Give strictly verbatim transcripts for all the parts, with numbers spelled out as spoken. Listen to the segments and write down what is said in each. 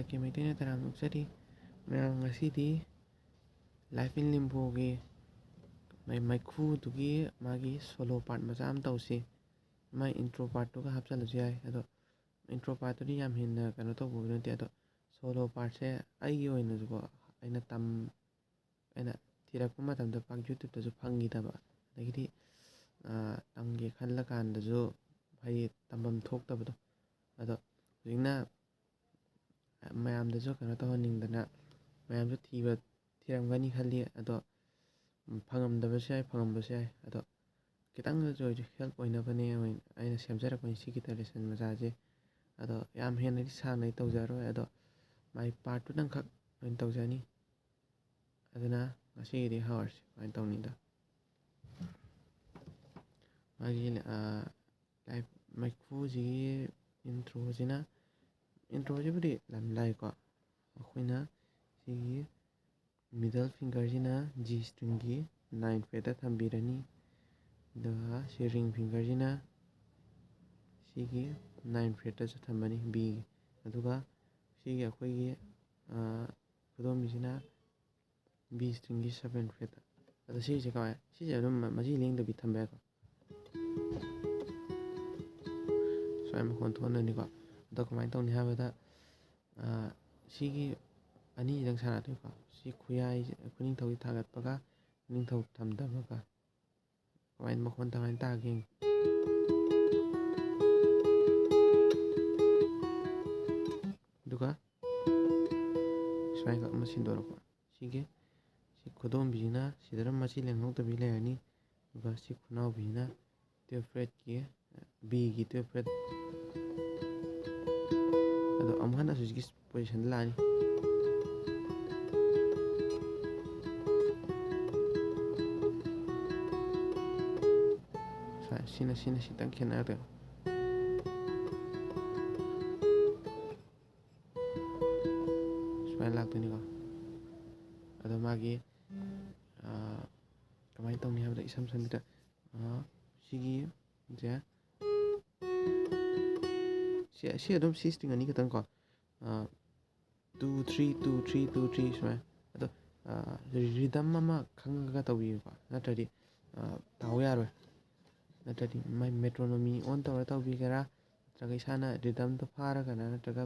ꯀꯦ ꯃꯩꯇꯩꯅ ꯇꯔꯥꯝꯅ ꯑꯣꯛꯆꯔꯤ꯫ ꯃꯌꯥꯝ, ꯉꯁꯤꯗꯤ Life in Limboꯒꯤ ꯃꯩ-, ꯃꯩꯈꯨꯗꯨꯒꯤ ꯃꯥꯒꯤ solo part ꯃꯆꯥ ꯑꯃ ꯇꯧꯁꯤ꯫ ꯃꯥꯏ intro partꯇꯨꯒ ꯍꯥꯞꯆꯜꯂꯁꯨ ꯌꯥꯏ꯫ ꯑꯗꯣ intro partꯇꯨꯗꯤ ꯌꯥꯝ ꯍꯦꯟꯅ ꯀꯩꯅꯣ ꯇꯧꯕꯕꯨꯗꯤ ꯅꯠꯇꯦ꯫ ꯑꯗꯣ solo partꯁꯦ ꯑꯩꯒꯤ ꯑꯣꯏꯅꯁꯨꯀꯣ, ꯑꯩꯅ ꯇꯝ-, ꯑꯩꯅ ꯊꯤꯔꯛꯄ ꯃꯇꯝꯗ ꯄꯥꯛ YouTubeꯇꯁꯨ ꯐꯪꯈꯤꯗꯕ, ꯑꯗꯒꯤꯗꯤ, ꯑ, ꯇꯝꯒꯦ ꯈꯜꯂꯀꯥꯟꯗꯁꯨ ꯍꯥꯏꯗꯤ ꯇꯝꯐꯝ ꯊꯣꯛꯇꯕꯗꯣ꯫ ꯑꯗꯣ ꯍꯧꯖꯤꯛꯅ ꯃꯌꯥꯝꯗꯁꯨ ꯀꯩꯅꯣ ꯇꯧꯍꯟꯅꯤꯡꯗꯅ, ꯃꯌꯥꯝꯁꯨ ꯊꯤꯕ, ꯊꯤꯔꯝꯒꯅꯤ ꯈꯜꯂꯤ꯫ ꯑꯗꯣ ꯐꯪꯉꯝꯗꯕꯁꯨ ꯌꯥꯏ, ꯐꯪꯉꯝꯕꯁꯨ ꯌꯥꯏ꯫ ꯑꯗꯣ ꯈꯤꯇꯪꯗꯁꯨ ꯑꯣꯏꯔꯁꯨ help ꯑꯣꯏꯅꯕꯅꯦ ꯑꯩꯅ ꯁꯦꯝꯖꯔꯛꯄꯅꯤ ꯁꯤꯒꯤ ꯇ꯭ꯔꯦꯗꯤꯁꯟ ꯃꯆꯥꯁꯦ꯫ ꯑꯗꯣ ꯌꯥꯝ ꯍꯦꯟꯅꯗꯤ ꯁꯥꯡꯅꯗꯤ ꯇꯧꯖꯔꯣꯏ꯫ ꯑꯗꯣ ꯃꯥꯏ part two ꯗꯪꯈꯛ ꯑꯣꯏꯅ ꯇꯧꯖꯅꯤ꯫ ꯑꯗꯨꯅ ꯉꯁꯤꯒꯤꯗꯤ ꯍꯧꯔꯁꯤ꯫ ꯀꯃꯥꯏꯅ ꯇꯧꯅꯤꯗ? ꯃꯥꯒꯤ, ꯑ, live ꯃꯩꯈꯨꯁꯤꯒꯤ introꯁꯤꯅ, introꯁꯤꯕꯨꯗꯤ ꯌꯥꯝ ꯂꯥꯏꯀꯣ꯫ ꯑꯩꯈꯣꯏꯅ ꯁꯤꯒꯤ middle fingerꯁꯤꯅ G stringꯒꯤ ninth fretꯇ ꯊꯝꯕꯤꯔꯅꯤ꯫ ꯑꯗꯨꯒ ꯁꯤ ring fingerꯁꯤꯅ ꯁꯤꯒꯤ ninth fretꯇꯁꯨ ꯊꯝꯃꯅꯤ, Bꯒꯤ꯫ ꯑꯗꯨꯒ ꯁꯤꯒꯤ ꯑꯩꯈꯣꯏꯒꯤ, ꯑ, ꯈꯨꯗꯣꯝꯕꯤꯁꯤꯅ B stringꯒꯤ seventh fretꯇ꯫ ꯑꯗꯣ ꯁꯤꯁꯦ ꯀꯃꯥꯏ-, ꯁꯤꯁꯦ ꯑꯗꯨꯝ ꯃ-, ꯃꯆꯤ ꯂꯦꯡꯗꯕꯤ ꯊꯝꯕ ꯌꯥꯏꯀꯣ꯫ ꯁꯨꯃꯥꯏꯅ ꯃꯈꯣꯟ ꯊꯣꯛꯍꯟꯗꯣꯏꯅꯤꯀꯣ꯫ ꯑꯗꯣ ꯀꯃꯥꯏꯅ ꯇꯧꯅꯤ ꯍꯥꯏꯕꯗ, ꯑ, ꯁꯤꯒꯤ ꯑꯅꯤꯁꯤꯗꯪ ꯁꯥꯟꯅꯗꯣꯏꯀꯣ꯫ ꯁꯤ ꯈꯨꯌꯥꯏ, ꯈꯨꯅꯤꯡꯊꯧꯁꯤ ꯊꯥꯡꯒꯠꯄꯒ ꯈꯨꯅꯤꯡꯊꯧ ꯊꯝꯗꯕꯒ꯫ ꯀꯃꯥꯏꯅ ꯃꯈꯣꯟ ꯀꯃꯥꯏꯅ ꯇꯥꯒꯦ ꯌꯦꯡꯉꯤ꯫ ꯑꯗꯨꯒ ꯁꯨꯃꯥꯏꯅ ꯑꯃ ꯁꯤꯟꯗꯣꯔꯛꯄ꯫ ꯁꯤꯒꯤ, ꯁꯤ ꯈꯨꯗꯣꯝꯕꯤꯁꯤꯅ ꯁꯤꯗꯅ ꯃꯆꯤ ꯂꯦꯡꯍꯧꯗꯕꯤ ꯂꯩꯔꯅꯤ꯫ ꯑꯗꯨꯒ ꯁꯤ ꯈꯨꯅꯥꯎꯕꯤꯁꯤꯅ twelve fretꯀꯤ, Bꯒꯤ twelve fret꯫ ꯑꯗꯣ ꯑꯃꯨꯛ ꯍꯟꯅ ꯍꯧꯖꯤꯛꯀꯤ positionꯗ ꯂꯥꯛꯑꯅꯤ꯫ ꯁꯥ-, ꯁꯤꯅ, ꯁꯤꯅ ꯁꯤꯇꯪ ꯈꯦꯠꯅꯔꯛꯇꯣꯏꯕ꯫ ꯁꯨꯃꯥꯏꯅ ꯂꯥꯛꯇꯣꯏꯅꯤꯀꯣ꯫ ꯑꯗꯣ ꯃꯥꯒꯤ, ꯑꯥ, ꯀꯃꯥꯏꯅ ꯇꯧꯅꯤ ꯍꯥꯏꯕꯗ, ꯏꯁꯝ ꯁꯝꯕꯗ, ꯑꯥ, ꯁꯤꯒꯤꯁꯦ, ꯁꯤ, ꯁꯤ ꯑꯗꯨꯝ C string ꯑꯅꯤ ꯈꯛꯇꯪ ꯀꯣ, ꯑꯥ, two three two three two three ꯁꯨꯃꯥꯏꯅ꯫ ꯑꯗꯣ ꯔꯤꯗꯝ ꯑꯃ ꯈꯪꯉꯒ ꯇꯧꯕꯤꯌꯨꯀꯣ, ꯅꯠꯇ꯭ꯔꯗꯤ ꯇꯥꯍꯧ ꯌꯥꯔꯣꯏ꯫ ꯅꯠꯇ꯭ꯔꯗꯤ ꯃꯥꯏ ꯃꯦꯇ꯭ꯔꯣꯅꯣꯃꯤ ꯑꯣꯟ ꯇꯧꯔ ꯇꯧꯕꯤꯒꯦꯔꯥ, ꯅꯠꯇ꯭ꯔꯒ ꯏꯁꯥꯅ ꯔꯤꯗꯝꯗꯣ ꯐꯥꯔꯒꯅ, ꯅꯠꯇ꯭ꯔꯒ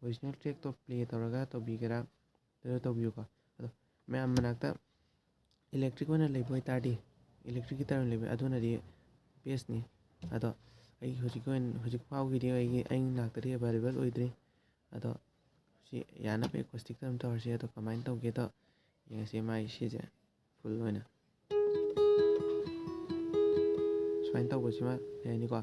ꯑꯣꯔꯤꯖꯤꯅꯦꯜ ꯇ꯭ꯔꯦꯛꯇꯣ ꯄ꯭ꯂꯦ ꯇꯧꯔꯒ ꯇꯧꯕꯤꯒꯦꯔꯥ, ꯑꯗꯨ ꯇꯧꯕꯤꯌꯨꯀꯣ꯫ ꯑꯗꯣ ꯃꯌꯥꯝ ꯃꯅꯥꯛꯇ ꯏꯂꯦꯛꯇ꯭ꯔꯤꯛ ꯑꯣꯏꯅ ꯂꯩꯕ ꯑꯣꯏꯇꯥꯔꯗꯤ, ꯏꯂꯦꯛꯇ꯭ꯔꯤꯛꯀꯤ ꯒꯤꯇꯥꯔ ꯑꯣꯏꯅ ꯂꯩꯕ, ꯑꯗꯨꯅꯗꯤ ꯕꯦꯁꯅꯤ꯫ ꯑꯗꯣ ꯑꯩꯒꯤ ꯍꯧꯖꯤꯛꯀꯤ ꯑꯣꯏꯅ, ꯍꯧꯖꯤꯛ ꯐꯥꯎꯒꯤꯗꯤ ꯑꯩꯒꯤ, ꯑꯩꯒꯤ ꯅꯥꯛꯇꯗꯤ ꯑꯦꯕꯥꯏꯂꯦꯕꯜ ꯑꯣꯏꯗ꯭ꯔꯤ꯫ ꯑꯗꯣ ꯁꯤ ꯌꯥꯅꯕ ꯑꯦꯀꯣꯁꯇꯤꯛꯇ ꯑꯗꯨꯝ ꯇꯧꯔꯁꯤ꯫ ꯑꯗꯣ ꯀꯃꯥꯏꯅ ꯇꯧꯒꯦꯗꯣ ꯌꯦꯡꯉꯁꯤ, ꯃꯥꯒꯤ ꯁꯤꯁꯦ ꯐꯨꯜ ꯑꯣꯏꯅ ꯁꯨꯃꯥꯏꯅ ꯇꯧꯕꯁꯤꯃ ꯂꯩꯔꯅꯤꯀꯣ꯫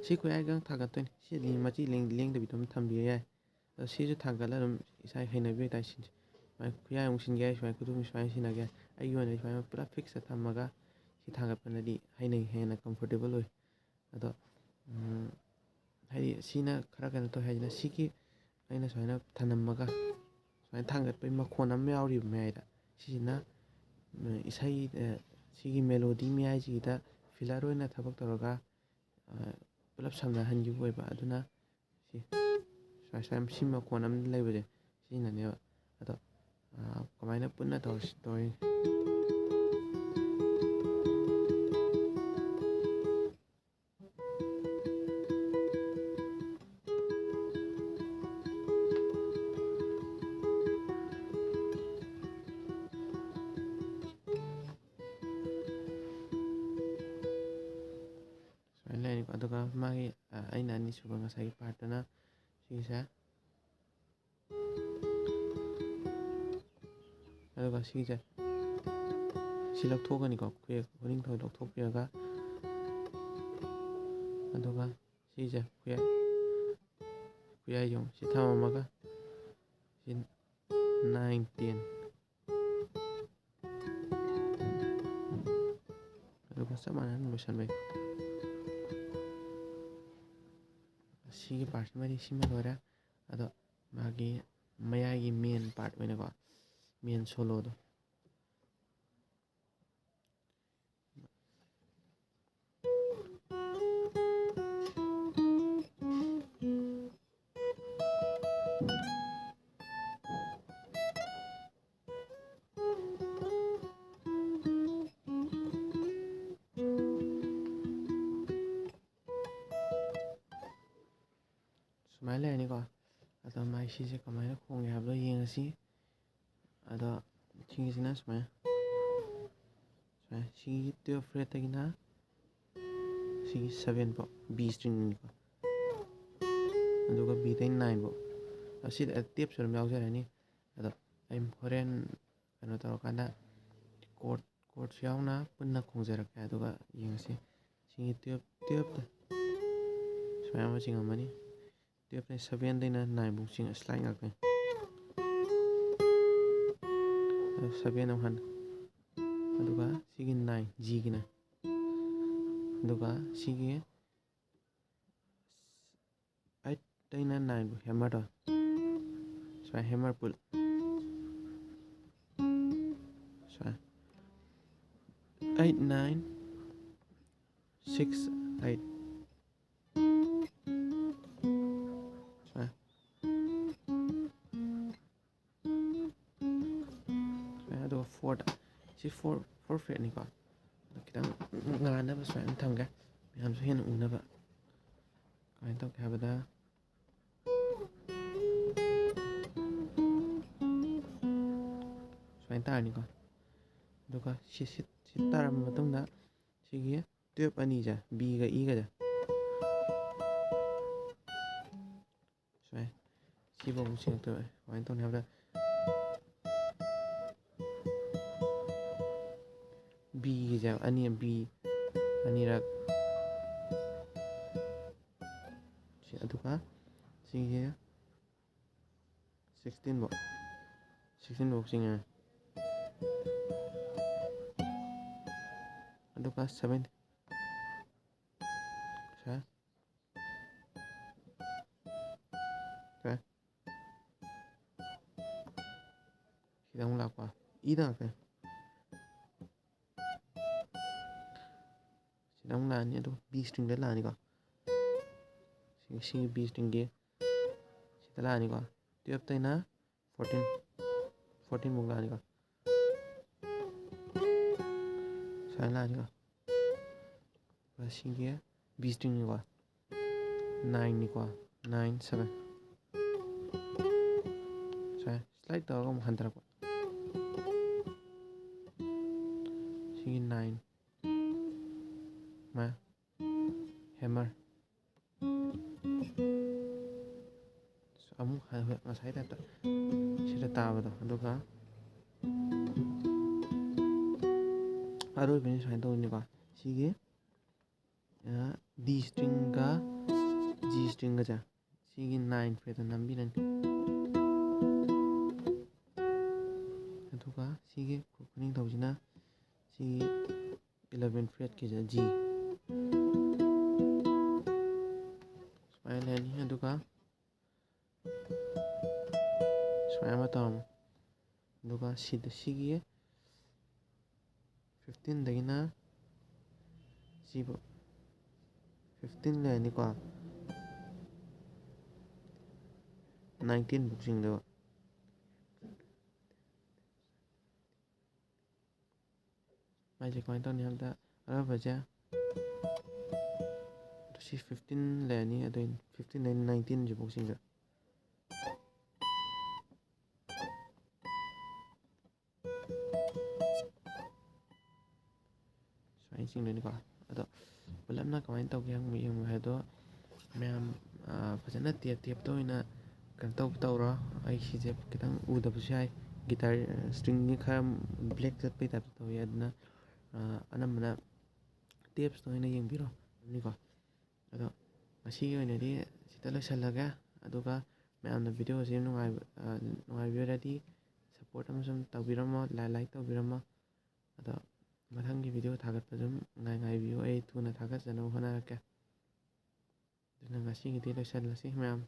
ꯁꯤ ꯈꯨꯌꯥꯏꯒ ꯊꯥꯡꯒꯠꯇꯣꯏꯅꯤ꯫ ꯁꯤꯗꯤ ꯃꯆꯤ ꯂꯦꯡ-, ꯂꯦꯡꯗꯕꯤꯗ ꯑꯗꯨꯝ ꯊꯝꯕꯤꯕ ꯌꯥꯏ꯫ ꯑꯗꯣ ꯁꯤꯁꯨ ꯊꯥꯡꯒꯠꯂ ꯑꯗꯨꯝ ꯏꯁꯥꯒꯤ ꯍꯩꯅꯕꯤ ꯑꯣꯏꯇꯥꯔꯦ ꯁꯤꯟꯁꯦ꯫ ꯁꯨꯃꯥꯏꯅ ꯈꯨꯌꯥꯏ ꯑꯃꯨꯛ ꯁꯤꯟꯒꯦ ꯍꯥꯏ, ꯁꯨꯃꯥꯏꯅ ꯈꯨꯇꯨꯝ ꯁꯨꯃꯥꯏꯅ ꯁꯤꯟꯅꯒꯦ꯫ ꯑꯩꯒꯤ ꯑꯣꯏꯅꯗꯤ ꯁꯨꯃꯥꯏꯅ ꯄꯨꯂꯞ ꯐꯤꯛꯁꯇ ꯊꯝꯃꯒ ꯁꯤ ꯊꯥꯡꯒꯠꯄꯅꯗꯤ ꯍꯩꯅꯩ, ꯍꯦꯟꯅ ꯀꯝꯐꯣꯔꯇꯦꯕꯜ ꯑꯣꯏ꯫ ꯑꯗꯣ, ꯎꯝ, ꯍꯥꯏꯗꯤ ꯁꯤꯅ ꯈꯔ ꯀꯩꯅꯣ ꯇꯧꯋꯦ ꯍꯥꯏꯁꯤꯅ, ꯁꯤꯒꯤ ꯑꯩꯅ ꯁꯨꯃꯥꯏꯅ ꯊꯅꯝꯃꯒ ꯁꯨꯃꯥꯏꯅ ꯊꯥꯡꯒꯠꯄꯒꯤ ꯃꯈꯣꯟ ꯑꯃ ꯌꯥꯎꯔꯤꯕ ꯃꯌꯥꯏꯗ, ꯁꯤꯁꯤꯅ, ꯎꯝ, ꯏꯁꯩ, ꯑ, ꯁꯤꯒꯤ ꯃꯦꯂꯣꯗꯤ ꯃꯌꯥꯏꯁꯤꯗ ꯐꯤꯂꯔ ꯑꯣꯏꯅ ꯊꯕꯛ ꯇꯧꯔꯒ, ꯑ, ꯄꯨꯂꯞ ꯁꯝꯅꯍꯟꯈꯤꯕ ꯑꯣꯏꯕ꯫ ꯑꯗꯨꯅ ꯁꯤ ꯁ꯭ꯋꯥꯏ, ꯁ꯭ꯋꯥꯏ ꯁꯤ ꯃꯈꯣꯟ ꯑꯃ ꯂꯩꯕꯁꯦ ꯁꯤꯅꯅꯦꯕ꯫ ꯑꯗꯣ, ꯑ, ꯀꯃꯥꯏꯅ ꯄꯨꯟꯅ ꯇꯧꯔꯁꯤ, ꯇꯧꯔꯤ? ꯁꯨꯃꯥꯏꯅ ꯂꯩꯔꯅꯤꯀꯣ꯫ ꯑꯗꯨꯒ ꯃꯥꯒꯤ, ꯑ, ꯑꯩꯅ ꯑꯅꯤꯁꯨꯕ ꯉꯁꯥꯏꯒꯤ ꯄꯥꯔꯠꯇꯨꯅ ꯁꯤꯒꯤꯁꯦ꯫ ꯑꯗꯨꯒ ꯁꯤꯒꯤꯁꯦ ꯁꯤ ꯂꯧꯊꯣꯛꯀꯅꯤꯀꯣ, ꯈꯨꯌꯦꯛ ꯎꯔꯤꯡ ꯊꯣꯛ ꯂꯧꯊꯣꯛꯄꯤꯔꯒ, ꯑꯗꯨꯒ ꯁꯤꯁꯦ ꯈꯨꯌꯥꯏ, ꯈꯨꯌꯥꯏ ꯌꯦꯡꯉꯨ, ꯁꯤ ꯊꯝꯃꯝꯃꯒ ꯁꯤ nine ten, ꯑꯗꯨꯒ ꯆꯞ ꯃꯥꯟꯅꯅ ꯂꯣꯏꯁꯟꯕꯩ꯫ ꯁꯤꯒꯤ ꯄꯥꯔꯠꯁꯤꯃꯗꯤ ꯁꯤꯃ ꯂꯣꯏꯔꯦ꯫ ꯑꯗꯣ ꯃꯥꯒꯤ ꯃꯌꯥꯏꯒꯤ ꯃꯦꯟ ꯄꯥꯔꯠ ꯑꯣꯏꯅꯀꯣ, ꯃꯦꯟ ꯁꯣꯂꯣꯗꯣ꯫ ꯁꯤꯁꯦ ꯀꯃꯥꯏꯅ ꯈꯣꯡꯒꯦ ꯍꯥꯏꯕꯗꯣ ꯌꯦꯡꯉꯁꯤ꯫ ꯑꯗꯣ ꯁꯤꯒꯤꯁꯤꯅ ꯁꯨꯃꯥꯏꯅ, ꯁꯨꯃꯥꯏꯅ ꯁꯤꯒꯤ twelve fret ꯇꯒꯤꯅ ꯁꯤꯒꯤ seven ꯐꯥꯎ B string ꯅꯤꯀꯣ, ꯑꯗꯨꯒ B ꯗꯩ nine ꯐꯥꯎ꯫ ꯑꯁꯤꯗ ꯇꯦꯞꯁꯨ ꯑꯗꯨꯝ ꯌꯥꯎꯖꯔꯅꯤ꯫ ꯑꯗꯣ ꯑꯩ ꯍꯣꯔꯦꯟ ꯀꯩꯅꯣ ꯇꯧꯔꯀꯥꯟꯗ, ꯀꯣꯔꯠ ꯀꯣꯔꯠꯁꯨ ꯌꯥꯎꯅ ꯄꯨꯟꯅ ꯈꯣꯡꯖꯔꯛꯀꯦ, ꯑꯗꯨꯒ ꯌꯦꯡꯉꯁꯤ꯫ ꯁꯤꯒꯤ twelve, twelve ꯇ ꯁꯨꯃꯥꯏꯅ ꯑꯃ ꯆꯤꯡꯉꯝꯃꯅꯤ꯫ Twelve ꯇꯩ seven ꯗꯩꯅ nine ꯐꯥꯎ ꯆꯤꯡ slide ꯉꯥꯛꯇꯅꯤ꯫ Seven ꯑꯃꯨꯛ ꯍꯟꯅ, ꯑꯗꯨꯒ ꯁꯤꯒꯤ nine, G ꯒꯤꯅ, ꯑꯗꯨꯒ ꯁꯤꯒꯤ eight ꯇꯩꯅ nine ꯐꯥꯎ hammer ꯗꯣ, ꯁꯨꯃꯥꯏꯅ hammer pull, ꯁꯨꯃꯥꯏꯅ eight, nine, six, eight, ꯁꯨꯃꯥꯏꯅ꯫ ꯁꯨꯃꯥꯏꯅ, ꯑꯗꯨꯒ four ꯗ, ꯁꯤ four, four fret ꯅꯤꯀꯣ꯫ ꯑꯗꯣ ꯈꯤꯇꯪ ꯉꯥꯟꯅꯕ ꯁꯨꯃꯥꯏꯅ ꯊꯝꯒꯦ, ꯃꯌꯥꯝꯁꯨ ꯍꯦꯟꯅ ꯎꯅꯕ꯫ ꯀꯃꯥꯏꯅ ꯇꯧꯒꯦ ꯍꯥꯏꯕꯗ, ꯁꯨꯃꯥꯏꯅ ꯇꯥꯔꯅꯤꯀꯣ꯫ ꯑꯗꯨꯒ ꯁꯤ, ꯁꯤ, ꯁꯤ ꯇꯥꯔꯕ ꯃꯇꯨꯡꯗ, ꯁꯤꯒꯤ twelve ꯑꯅꯤꯁꯦ, B ꯒ E ꯒꯁꯦ, ꯁꯨꯃꯥꯏꯅ, ꯁꯤꯐꯥꯎ ꯑꯃꯨꯛ ꯁꯤꯡꯉꯛꯇꯣꯏꯕ꯫ ꯀꯃꯥꯏꯅ ꯇꯧꯅꯤ ꯍꯥꯏꯕꯗ, B ꯒꯤꯁꯦ ꯑꯅꯤ, B ꯑꯅꯤꯔꯛ, ꯁꯤ, ꯑꯗꯨꯒ ꯁꯤꯒꯤ sixteen ꯐꯥꯎ, sixteen ꯐꯥꯎ ꯆꯤꯡꯉꯦ꯫ ꯑꯗꯨꯒ seven, ꯁꯦ, ꯁꯦ, ꯁꯤꯗ ꯑꯃꯨꯛ ꯂꯥꯛꯄ, E ꯗ ꯉꯥꯛꯇꯅꯦ꯫ ꯁꯤꯗ ꯑꯃꯨꯛ ꯂꯥꯛꯑꯅꯤ, ꯑꯗꯨꯒ B string ꯗ ꯂꯥꯛꯑꯅꯤꯀꯣ꯫ ꯁꯤ, ꯁꯤꯒꯤ B string ꯒꯤ ꯁꯤꯗ ꯂꯥꯛꯑꯅꯤꯀꯣ꯫ Twelve ꯇꯩꯅ fourteen, fourteen ꯃꯨꯛ ꯂꯥꯛꯑꯅꯤꯀꯣ꯫ ꯁꯨꯃꯥꯏꯅ ꯂꯥꯛꯑꯅꯤꯀꯣ꯫ ꯑꯗꯨꯒ ꯁꯤꯒꯤ B string ꯅꯤꯀꯣ꯫ Nine ꯅꯤꯀꯣ꯫ Nine, seven꯫ ꯇꯥꯏꯠ ꯇꯧꯔꯒ ꯑꯃꯨꯛ ꯍꯟꯊꯔꯛꯄ꯫ ꯁꯤꯒꯤ ꯅꯥꯏꯟ꯫ ꯃꯥ ꯍꯦꯃꯔ꯫ ꯑꯃꯨꯛ ꯍ-, ꯍ-, ꯉꯁꯥꯏ ꯇꯥꯏꯞꯇ ꯁꯤꯗ ꯇꯥꯕꯗꯣ, ꯑꯗꯨꯒ ꯑꯔꯣꯏꯕꯅꯤ ꯁꯨꯃꯥꯏꯅ ꯇꯧꯗꯣꯏꯅꯤꯀꯣ꯫ ꯁꯤꯒꯤ, ꯑ, D stringꯒ G stringꯒꯁꯦ, ꯁꯤꯒꯤ ninth fretꯇ ꯅꯝꯕꯤꯔꯅꯤ꯫ ꯑꯗꯨꯒ ꯁꯤꯒꯤ ꯈꯨꯅꯤꯡꯊꯧꯁꯤꯅ ꯁꯤꯒꯤ eleven fretꯀꯤꯁꯦ G꯫ ꯁꯨꯃꯥꯏꯅ ꯂꯩꯔꯅꯤ꯫ ꯑꯗꯨꯒ ꯁꯨꯃꯥꯏꯅ ꯑꯃ ꯇꯧꯔꯝꯃꯣ꯫ ꯑꯗꯨꯒ ꯁꯤꯗ, ꯁꯤꯒꯤ fifteenꯗꯒꯤꯅ ꯁꯤꯕꯨ, fifteen ꯂꯩꯔꯅꯤꯀꯣ, nineteenꯐꯧ ꯆꯤꯡꯗꯕ꯫ ꯃꯥꯏꯁꯦ ꯀꯃꯥꯏꯅ ꯇꯧꯅꯤ ꯍꯥꯏꯕꯗ, ꯑꯔꯣꯏꯕꯁꯦ ꯁꯤ fifteen ꯂꯩꯔꯅꯤ, ꯑꯗꯨ fifteenꯗꯒꯤ nineteenꯁꯤꯐꯥꯎ ꯆꯤꯡꯗ꯫ ꯁꯨꯃꯥꯏꯅ ꯆꯤꯡꯗꯣꯏꯅꯤꯀꯣ꯫ ꯑꯗꯣ ꯄꯨꯂꯞꯅ ꯀꯃꯥꯏꯅ ꯇꯧꯒꯦ ꯍꯪꯕ, ꯌꯦꯡꯕ ꯍꯥꯏꯗꯣ ꯃꯌꯥꯝ, ꯑ, ꯐꯖꯅ ꯇꯦꯞ ꯇꯦꯞꯇ ꯑꯣꯏꯅ ꯀꯩꯅꯣ ꯇꯧꯕ ꯇꯧꯔꯣ꯫ ꯑꯩ ꯁꯤꯁꯦ ꯈꯤꯇꯪ ꯎꯗꯕꯁꯨ ꯌꯥꯏ꯫ Guitar, ꯑ, stringꯁꯦ ꯈꯔ black ꯆꯠꯄꯩ typeꯇ ꯇꯧꯋꯤ꯫ ꯑꯗꯨꯅ, ꯑ, ꯑꯅꯝꯕꯅ tapsꯇ ꯑꯣꯏꯅ ꯌꯦꯡꯕꯤꯔꯣ꯫ ꯑꯗꯨꯅꯤꯀꯣ꯫ ꯑꯗꯣ ꯉꯁꯤꯒꯤ ꯑꯣꯏꯅꯗꯤ ꯁꯤꯗ ꯂꯣꯏꯁꯤꯜꯂꯒꯦ꯫ ꯑꯗꯨꯒ ꯃꯌꯥꯝꯅ videoꯁꯤ ꯅꯨꯡꯉꯥꯏꯕ, ꯑ, ꯅꯨꯡꯉꯥꯏꯕꯤꯔꯗꯤ support ꯑꯃꯁꯨꯡ ꯇꯧꯕꯤꯔꯝꯃꯣ, ꯂꯥꯏ-, like ꯇꯧꯕꯤꯔꯝꯃꯣ꯫ ꯑꯗꯣ ꯃꯊꯪꯒꯤ video ꯊꯥꯒꯠꯄ ꯑꯗꯨꯝ ꯉꯥꯏ-, ꯉꯥꯏꯕꯤꯌꯨ꯫ ꯑꯩ ꯊꯨꯅ ꯊꯥꯒꯠꯆꯅꯕ ꯍꯣꯠꯅꯔꯛꯀꯦ꯫ ꯑꯗꯨꯅ ꯉꯁꯤꯒꯤꯗꯤ ꯂꯣꯏꯁꯤꯜꯂꯁꯤ ꯃꯌꯥꯝ꯫